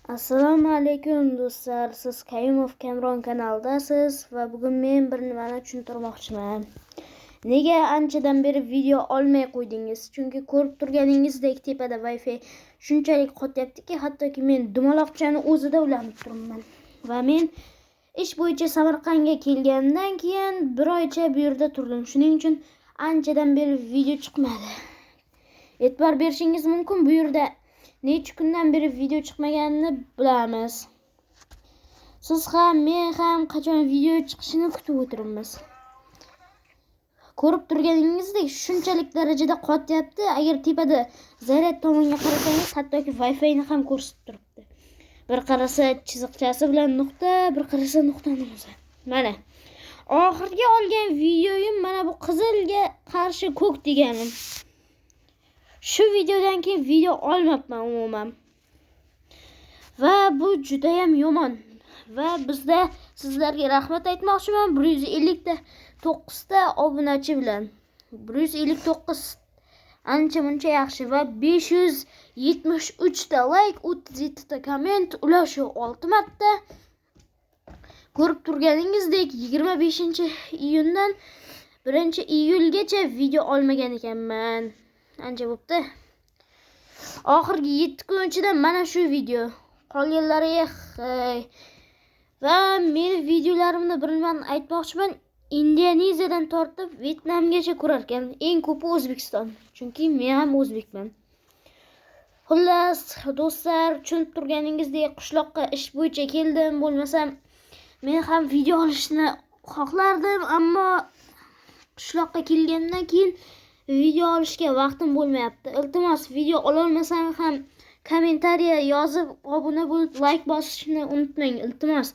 Assalomu alaykum do'stlar, siz Kayumov Kamron kanalidasiz va bugun men bir nimani tushuntirmoqchiman. Nega anchadan beri video olmay qo'ydingiz? Chunki ko'rib turganingizdek tepada Wi-Fi shunchalik qotyaptiki, hattoki men dumaloqchani o'zida ulanib turibman. Va men ish bo'yicha Samarqandga kelgandan keyin bir oycha bu yerda turdim. Shuning uchun anchadan beri video chiqmadi. E'tibor berishingiz mumkin, bu yerda necha kundan beri video chiqmaganini bilamiz. Siz ham, men ham qachon video chiqishini kutib o'tiribmiz. Ko'rib turganingizdek shunchalik darajada qotyapti. Agar tepada zaryad tomonga qarasangiz, hattoki Wi-Fi'ni ham ko'rsatib turibdi. Bir qarasa chiziqchasi bilan nuqta, bir qarasa nuqtani o'zi. Mana oxirgi olgan videoyim mana bu qizilga qarshi ko'k deganim. Shu videodan keyin video olmabman umuman. Va bu juda ham yomon. Va bizda sizlarga rahmat aytmoqchiman 159 ta obunachi bilan. 159 ancha muncha yaxshi va 573 ta like, 37 ta komment, ulashu 6 marta. Ko'rib turganingizdek 25-iyundan 1-iyulgacha video olmagan ekanman. Ancha bo'pti. Oxirgi 7 kun ichida mana shu video. Qolganlari va meni videolarimni bir nimani aytmoqchiman. Indoneziyadan tortib Vyetnamgacha ko'rar ekan. Eng ko'pi O'zbekiston. Chunki men ham o'zbekman. Xullas, do'stlar, tushunib turganingizdek qishloqqa ish bo'yicha keldim. Bo'lmasam men ham video olishni xohlardim, ammo qishloqqa kelgandan keyin video olishga vaqtim bo'lmayapti. Iltimos, video ololmasam ham kommentariya yozib, obuna bo'lib, like bosishni unutmang, iltimos.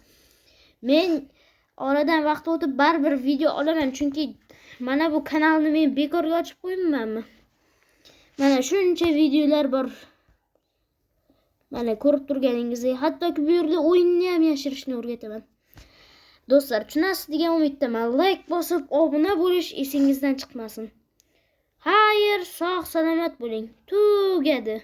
Men oradan vaqt o'tib baribir video olaman, chunki mana bu kanalni men bekorga ochib qo'ymaymanmi? Mana shuncha videolar bor. Mana ko'rib turganingizdek, hattoki bu yerda o'yinni ham yashirishni o'rgataman. Do'stlar, tushunasiz degan umiddaman. Like bosib, obuna bo'lish esingizdan chiqmasin. Xayr, sog' salomat bo'ling. Tugadi.